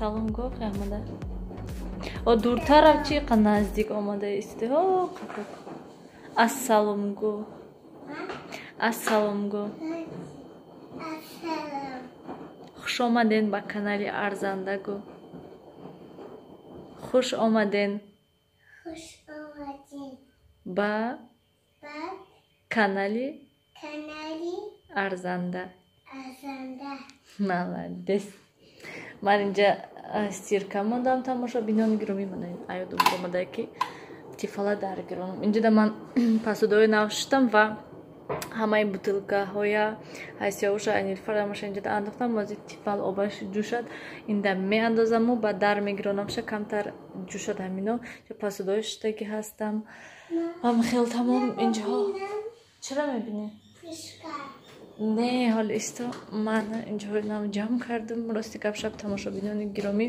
Ассалом гӯ, омада. О, дуртарав чи қа наздик омада исти? О, қапак. Ассалом гӯ. Ассалом гӯ. Хуш омаден ба канали Арзанда гӯ. Хуш омаден. Хуш омаден. Ба канали Арзанда. Арзанда. Молодец. Ман инҷа стирка мондам, тамошобинони гиромӣ, ман аёдум омада, ки тифала даргиронам. Инҷода ман посудаҳои нав шуштам ва ҳамаи бутылкаҳоя ҳайсиёвуша анилфарамаша инҷода андохтам. Ҳозир тифал обаш ҷӯшад, инда меандозаму ба дар мегиронамша, камтар ҷӯшад ҳамино. Посудаҳои шуштагӣ ҳастам. Ам хел тамом инҷоҳо. Чиро мебинӣ? Не, ҳол исто. Ман инҷоҳои нав ҷамъ кардам. Рости гап, шаб, тамошобинони гиромӣ,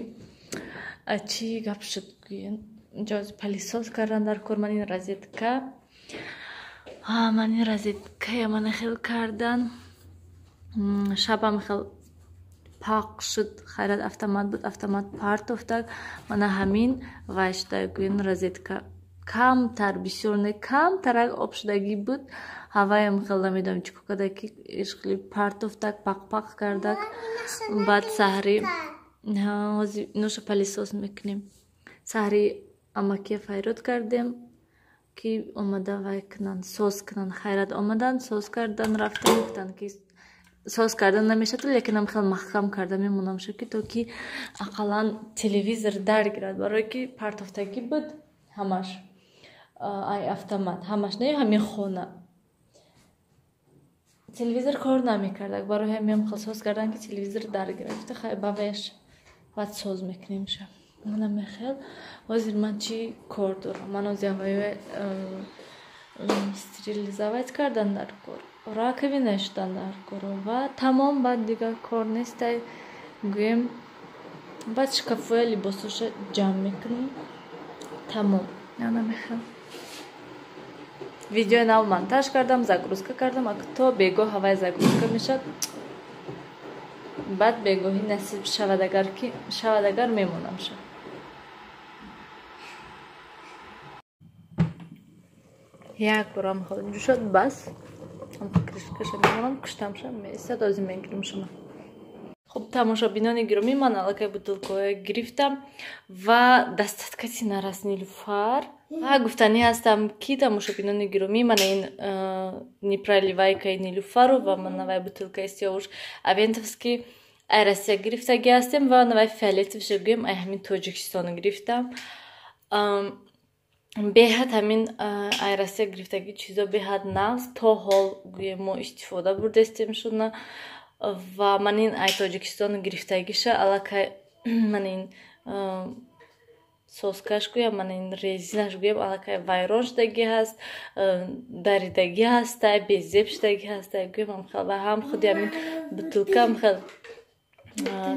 чӣ гап шуд гӯен? Инҷо пылесос кардан дар кор. Ман ин розетка, ман ин розеткая мана хел кардан. Шабам хел пақ шуд. Хайрат, автомат буд, автомат партофтак. Мана ҳамин вай шуда гӯен, розетка камтар, бисёр не, камтарак об шудагӣ буд. Ҳаваям хел намедонам чӣ кор карда, ки ишқли партофтак, пақ-пақ кардак. Баъд саҳри ҳозир иноша пылесос мекунем. Саҳри амакия файрод кардем, ки омада вай кунанд, соз кунанд. Хайрат, омадан, соз кардан рафтан. Гуфтанд, ки соз кардан намешавад, лекин хел маҳкам карда мемонамша, ки то ки ақаллан телевизор дар гирад, барое ки партофтагӣ буд ҳамаш ай автомат. Ҳамаш не, ҳамин хона телевизор кор намекардак. Барои ҳамин хел соз кардан, ки телевизор дар гирад. Гуфта, хай, бавеш баъд соз мекунемша. Манам мехел. Ҳозир ман чӣ кор дорам? Ман ҳозир ҳавои стерилизовать кардан дар кор, раковина шудан дар кор ва тамом. Баъд дигар кор нестай гӯем. Баъд шкафоя либосоша ҷамъ мекунем, тамом. Ана мехел видеои нав монтаж кардам, загрузка кардам. То бегоҳ ҳавай загрузка мешавад. Баъд бегоҳӣ насиб шавад, агар ки шавад, агар мемонамша. Як борам ҷӯшад, бас, крышкаша мемонам, куштамша месад. Озим мегирим шума. Хуб, тамошобинони гиромӣ, ман аллакай бутылкаҳое гирифтам ва дастаткати нарас Нилуфар. Ва гуфтанӣ ҳастам, ки, тамошобинони гиромӣ, мана ин непроливайкаи Нилуфару ва мана вай бутылкаи сиёвуш авентовский ай Россия гирифтагӣ ҳастем ва навай фиолетовша гӯем ай ҳамин Тоҷикистон гирифтам. Беҳад ҳамин ай Россия гирифтагӣ чизо беҳад нағз, то ҳол гӯем мо истифода бурдестем шуна. Ва ман ин ай Тоҷикистон гирифтагиша аллакай ман ин соскаш гӯям, ман ин резинаш гӯям, аллакай вайрон шудагӣ ҳаст, даридагӣ ҳастай, безеб шудагӣ ҳастай гӯям хел. Ва ҳам худи ҳамин бутылкам хел,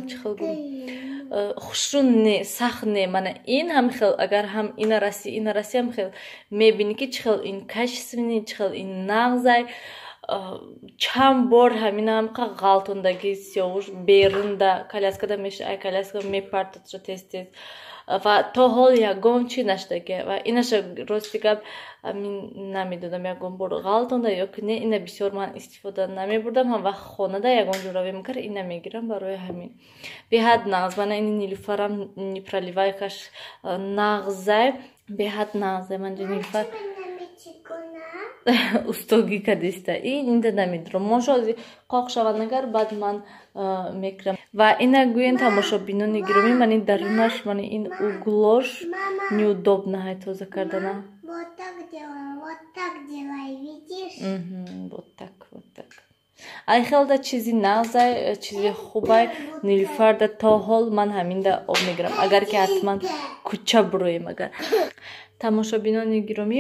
чӣ хел гӯм, хушрӯ не, сахт не. Мана ин ҳам хел, агар ҳам ина раси, ина раси, ҳам хел мебинӣ, ки чӣ хел ин качественный, чӣ хел ин нағзай. Чанд бор ҳамина ҳамқа ғалтондагӣ сиёвуш берунда коляскада меша, ай коляска мепартадша тез тез ва то ҳол ягон чи нашудагӣ. Ва инаша, рости гап, ҳамин намедонам, ягон бор ғалтонда ё ки не. Ина бисёр ман истифода намебурдам, ҳам вақт хонада ягон ҷо равем мекард, ина мегирам. Барои ҳамин беҳад нағз. Мана ини Нилуфарам непроливайкаш нағзай, беҳад нағзай. Манҷа Нилуфар устогӣ кардиста. Ин инда намедурам, мошо ҳозир қоқ шавад нагар, баъд ман мекунам. Ва ина гӯен, тамошобинони гиромӣ, ман ин дарунаш, ман ин углош неудобно ҳай тоза кардана. Вот так делай, вот так делай, видишь? Вот так, вот так. Ай хелда чизи нағзай, чизи хубай. Нилуфарда то ҳол ман ҳаминда об мегирам, агар ки ҳатман кӯча буроем агар. Тамошобинони гиромӣ,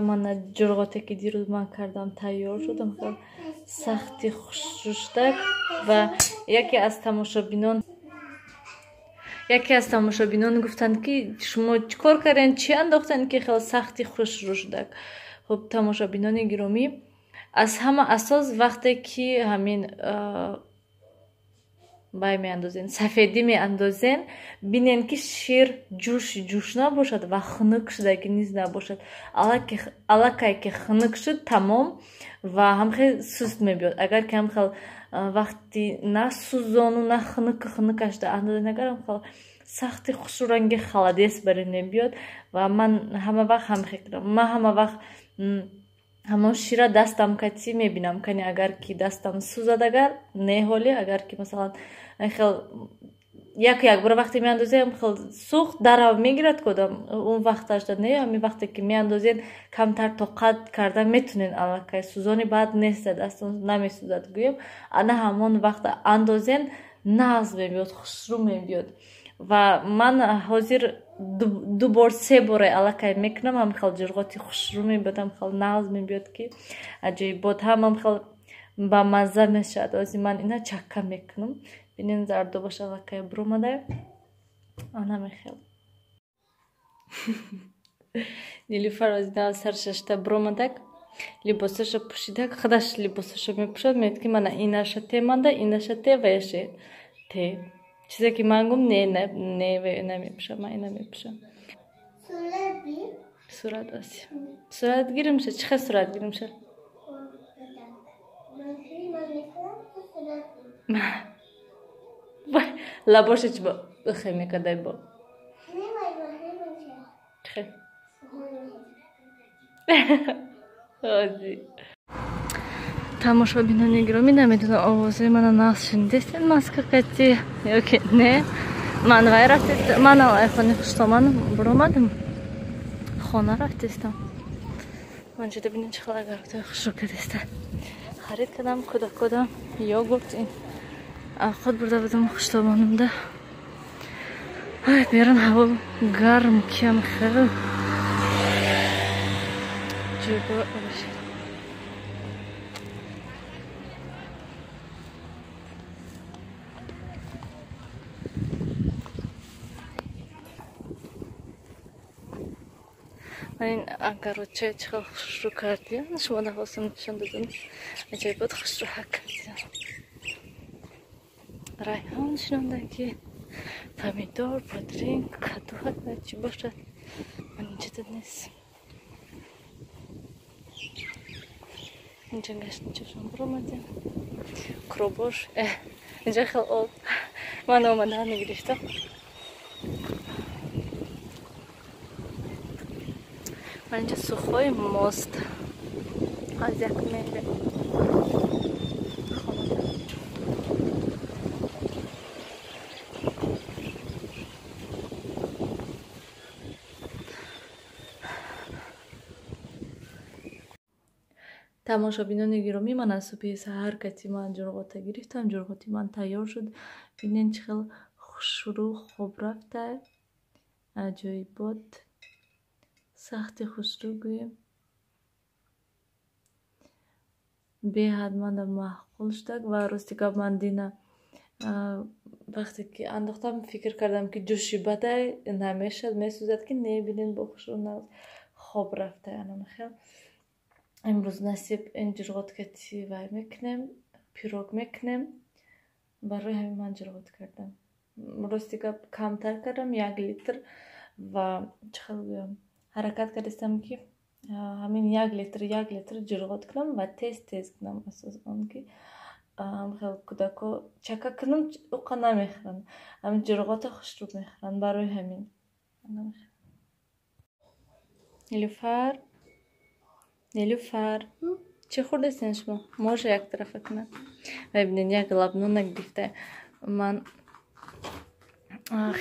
мана ҷурғоте, ки дирӯз ман кардам, тайёр шудам, хел сахти хушруштак. Ва яке аз тамошобинон гуфтанд, ки шумо чӣ кор кардем, чӣ андохтанд, ки хел сахти хушрӯ шудак. Хуб, тамошобинони гиромӣ, аз ҳама асос вақте ки ҳамин Бай меандозен, сафедӣ меандозен, бинен ки шир ҷӯш ҷӯш набошад ва хунук шудагӣ низ набошад. Аллакай ки хунук шуд, тамом, ва ҳамхел суст мебиёд. Агар ки ҳамхел вақти на сӯзону на хунук хунукашда андозен, агар ҳамхел сахти хушрӯ холодец барин мебиёд. Ва ман ҳама вақт ҳамхел кунам. Ман ҳама вақт ҳамон шира дастам кати мебинам, кани агар ки дастам сӯзад, агар не ҳоли, агар ки масалан хел як як бора вақте меандозем хел сӯхт дарав мегирад кодам, он вақташда не, ҳамин вақте ки меандозен камтар тоқат карда метунен, аллакай сӯзони баъд неста, дастон намесӯзад гӯем, ана ҳамон вақт андозен нағз мебиёд, хушрӯ мебиёд. Ва ман ҳозир ду бор се боре аллакай мекунам, ҳамхел ҷурғоти хушрӯ мебиёд, ҳамхел нағз мебиёд ки аҷоибот, ҳамхел ба мазза мешавад. Ҳозир ман ина чакка мекунам, бинен зардобаш аллакай буромада, ана мехел. Нилуфар ҳозир саршашта буромадак, либосаша пӯшидак, худаш либосаша мепӯшад, мегӯяд ки мана инаша те манда, инаша те ва яше те. Чизе ки ман гум не, не, намепӯшам, ман ина мепӯшам. Сурат оси. Сурат гиримша, чӣ хел сурат гиримша? Лабоша чӣ бо хе мекадай бо? Чӣ? Ози. Тамошобинони гиромӣ, намедонам овозҳои мана нағз шунидестед маска кати ё ки не. Ман вай рафтестам, ман айхони хуштоман буромадам, хона рафтестам. Манҷода бинед чӣ хел агаротҳои хушрӯ кардеста. Харид кардам кӯдакодам йогурт, ин худ бурда будам хуштоманамда. Ай, берун ҳаво гарм киам хел. Ҷӯйбо бошед. Ин агарочаи чӣ хел хушрӯ кардиян, шумо нахостам нишон додам, аҷоибот хушрӯ ҳак кардиян. Райҳон шинондаги, помидор, бодринг, каду ҳак чӣ бошад, ман инҷода нест. Инҷа гаштничашон буромадем, кробош, инҷа хел об, ман омадан гирифтам. Ман инҷа сухой мост аз як меҳре. Тамошобинони гиромӣ, ман аз субҳи саҳар кати ман ҷурғота гирифтам, ҷурғоти ман тайёр шуд. Бинен чӣ хел хушрӯ хоб рафта, аҷоибот, сахти хушрӯ гӯем. Беҳад манда маъқул шудак. Ва рости гап, ман дина вақте ки андохтам, фикр кардам ки ҷӯши бадай намешад, месӯзад, ки не, бинен бо хушрӯ нағз хоб рафта. Анамахел имрӯз насиб ин ҷурғот кати вай мекунем, пирог мекунем. Барои ҳамин ман ҷурғот кардам. Рости гап камтар кардам, 1 литр, ва чӣ хел гӯям, ҳаракат кардистам ки ҳамин 1 литр 1 литр ҷурғот кунам ва тез тез кунам. Асос он ки хел кӯдако чака кунам уқа намехӯранд, ҳамин ҷурғота хушрӯ мехӯранд. Барои ҳамин. Нилуфар, Нилуфар, чӣ хӯрдастен шумо? Може як тарафа кунад. Ва бинед як лабнона гирифта. Ман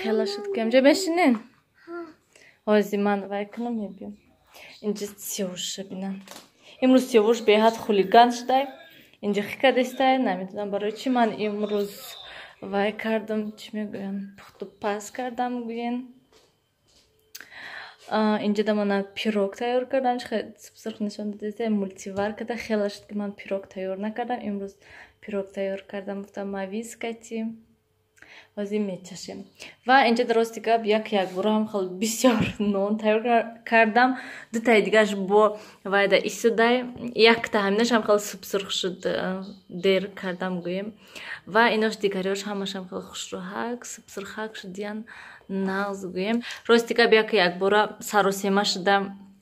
хела шуд ки инҷа мешинен? Ҳозир ман вай кунам, мебиём. Инҷа сиёвуша бинам. Имрӯз сиёвуш беҳад хулиган шудай. Инҷа хикадестай, намедонам барои чӣ ман имрӯз вай кардам, чӣ мегӯям, пухту паз кардам гӯен. Инҷода мана пирог тайёр кардам, сурх нишон додеста, мультиваркада хела шуд ки ман пирог тайёр накардам. Имрӯз пирог тайёр кардам, гуфтам мавиз кати. Ҳозир мечашем. Ва инҷа рости гап як-якбора ҳам хел бисёр нон тайёр кардам. Дутаи дигараш бо вайда истодай. Якта ҳаминаш ҳам хел субсурх шуд, дер кардам гӯем. Ва инош дигариёш ҳамашам хел хушрӯҳак, субсурхак шудиян, нағз гӯем. Рости гап як-якбора саросема шуда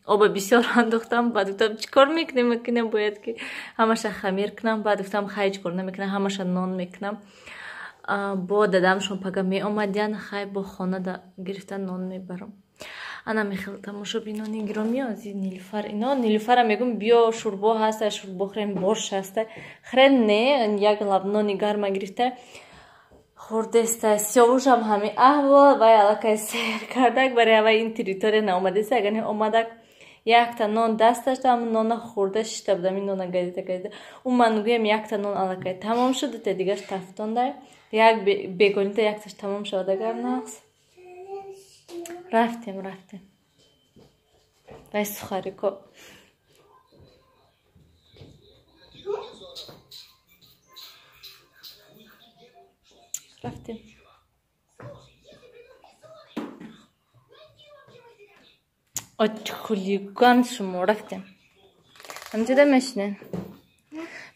оба бисёр андохтам. Баъд гуфтам чӣ кор мекунем, мекунем бояд ки ҳамаша хамир кунам. Баъд гуфтам хай чӣ кор намекунам, ҳамаша нон мекунам. Бо дадамшон пага меомадян, хай бо хона гирифта нон мебарам. Ана мехел тамошобинони гиромӣ, ози Нилуфар ино Нилуфара мегум биё шӯрбо ҳаста, шӯрбо хӯрем, борщ ҳаста. Хӯрем не, як лаб нони гарма гирифта хӯрдеста. Сиёвушам ҳами аҳвол вай аллакай сер кардак, барои авай ин территория наомадеста, агар не омадак якта нон дасташ дам нона хӯрда шишта будам, ин нона газида газида. Ӯ ман гӯям якта нон аллакай тамом шуд, дута дигаш тафтондай. Як бегонита якташ тамом шавад агар нағз. Рафтем, рафтем. Вай сухарико. Рафтем. Хулиган шумо рафтем. Ҳамҷода мешинем.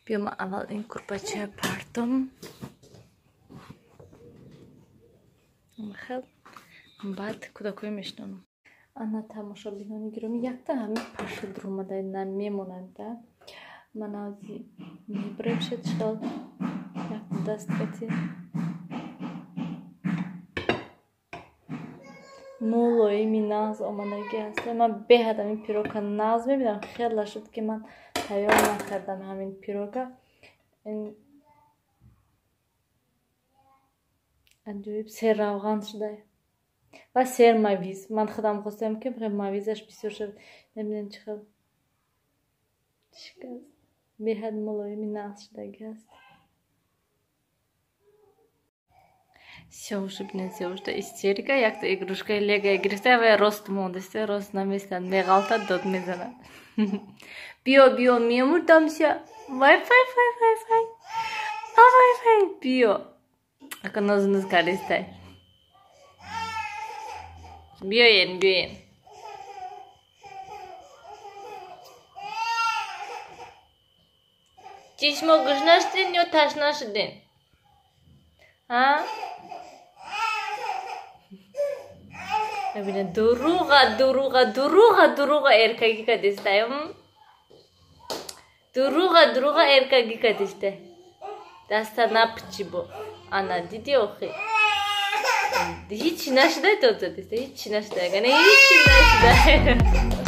Биё ман аввал ин курпачая партом. Хел баъд кӯдакҳои мешинонам. Ана тамошобинони гиромӣ, якта ҳами паша дуромада намемонанда. Ман ози мебарем шед шел якта даст кати. Мулоими нағз омадагӣ ҳаст. Ман беҳад ҳамин пирога нағз мебинам. Хеле шуд ки ман тайёр накардам ҳамин пирога. Ин аҷоиб серравған шуда. Ва сер мавиз. Ман худам хостам ки мавизаш бисёр шавад. Набинем чӣ хел шикаст. Беҳад мулоими нағз шудагӣ ҳаст. Сиёвуша бинед, сиёвушта истерика, якта игрушкаи лего гирифта ва рост мондааст, рост наместад, меғалтад, дод мезанад. Биё, биё, мемурдамся. Вай, вай, вай, вай, вай. Вай, вай, биё. Ака нозу ноз кардистай. Биёен, биёен. Чӣ шумо гушна шудин ё ташна шудин? Ҳа? Мебинед, дуруға, дуруға, дуруға, дуруға эркагӣ кадистаем. Дуруға, дуруға эркагӣ кадистай. Даста напчи бо. Ана диди охи. Ҳичи нашудай дод задиста, ҳичи нашудай. Агар не ҳичи нашудай.